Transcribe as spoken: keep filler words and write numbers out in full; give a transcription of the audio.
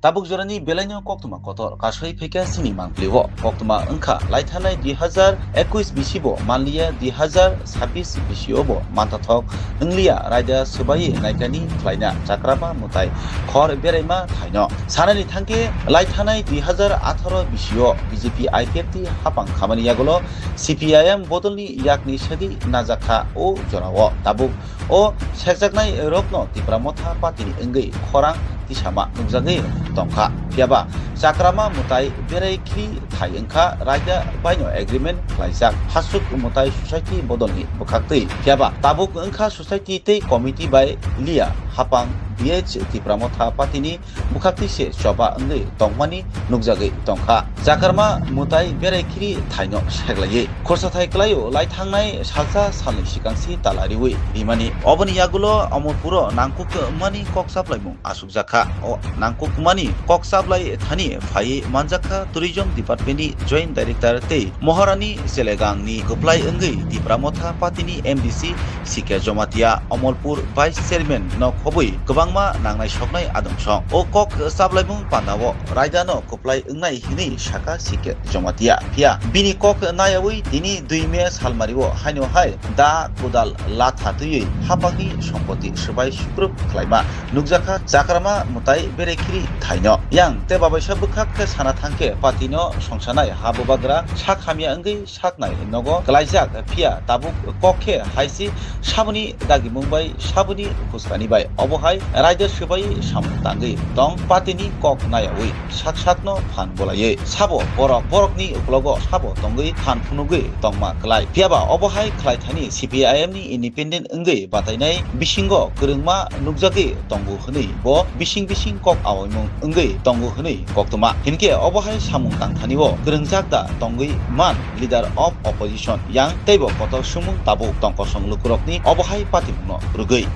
Tabuk jorani belaino koktwma kotor kasui phaikha chini mangpili o. Koktwma wngkha laithanai dui hazar ekush bisi bo manliya dui hazar sabbish bisi o bo mantathok wngliya raida swbaiwi naikani khlaina chakrama mwtai khor beraima thaino. Sanani thangkhe laithanai dui hazar atharo bisi o B J P I P F T hapang khamani yagulo C P I M bodolni yakni sedi najakha o jorao. Tabuk o sekjaknai rokno Tipra Motha Party ni wngwi khorang tisama nukjagwi tongkha. Phiyaba chakrama mwtai berai khiri thai wngkha raida baino agreement khlaijak hasuk mwtai society bodolni bwkhaktwi. Phiyaba tabuk wngkha society tei committee bai liya hapang B H Tipra Motha Party ni bwkhaktwi se choba wngwi tongmani nukjagwi tongkha. Chakrama mwtai berai khiri thaino seklaiwi khorsa thai kwlaio lai thangnai salsa salni sikangsi tala riwi rimani. Oboni yagulo Omorpuro nangkuk mani kok chaplaimung asukjakha. O nangkukmani kok chaplai thani phaiwi manjakha Tourism Department ni Joint Director tei Maharani Selegangni kwplai wngwi Tipra Motha Party ni M D C C K Jomatia, Omorpur Vice Chairman no khobwi kwbangma nangnai soknai adong song. O kok chaplaimung pandao raidano kwplai wngnai hinwi saka C K Jomatia. Phiya bini kok nayawi tini dui May salmario haino hai da kudal latha twiwi hapangni sompoti swbai sukrup khlaima nukjakha chakrama mwtai berekhiri thaino. Yang tei babaisa bwkhak khe sana thangkhe party no songsanai ha bubagra sak hamya wngwi saknai nogo klaijak, phiya tabuk kok khe haisi saboni dagimung bai saboni phuskani bai. Obo hai raida swbai samung tangwi tong party ni kok nayawi sak sakno phan bolaiwi sabo borok, borokni uklogo sabo tongwi phan phunugwi tongma klai. Phiyaba obo hai khlai thani C P I M ni independent wngwi batainai bisingo kwrwngma nukjagwi tongo hwnwi bo bising bising kok awaimung wngwi tongo hwnwi koktwma. Hinkhe obo hai samung tangthani o kwrwngjak da tongwi man leader of opposition yang teibo kotor sumung tabuk tongkosong lukurokni obo hai patimungno rwgwi.